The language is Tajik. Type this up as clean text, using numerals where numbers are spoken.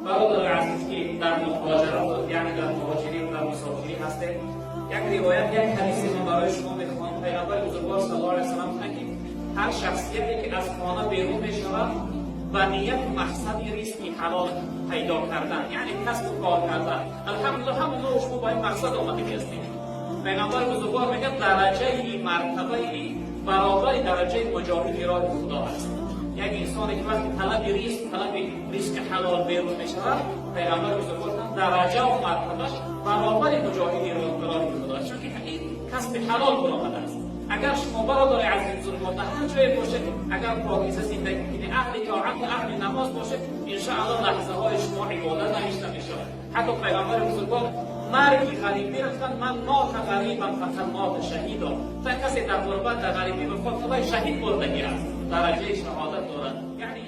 Бародари азиз, ки дар муҳоҷират, яъне дар муҳоҷирӣ ва дар мусофирӣ ҳастед, як ривоят, як ҳадисе ман барои шумо мехонам. Пайғамбари бузургвор саллаллоҳу алайҳи васаллам гуфтанд, ки ҳар шахсияте ки аз хона берун мешавад ба нияту мақсади ризқи ҳалол пайдо кардан, яъне касбу кор кардан, алҳамдулиллоҳ, ҳама мо шумо ба ин мақсад омадагӣ ҳастем. Пайғамбари бузургвор мегӯяд, дараҷаи мартабаи баробари дараҷаи муҷоҳиди роҳи Худо аст. Як инсоне ки вақти талаби ризқ, талаби ризқи ҳалол берун мешавад, пайғамбари бузургвор дараҷаву мартабаш баробари муҷоҳиди роҳи Худо аст, чунки ин касби ҳалол баромадааст. Агар шумо, бародари азиз бузургвор, дар ҳар ҷое бошед, агар покиза зиндагӣ кунед, аҳли тоат, аҳли намоз бошед, иншоаллоҳ, лаҳзаҳои шумо ибодат навишта мешавад. Ҳатто пайғамбари бузургвор марги ғарибӣ рафтан, من مات غریبا فقد مات شهیدا. تا کسی در غربت، در غریبی وفات، خدای شهید مردگی است، درجه شهادت دارد. یعنی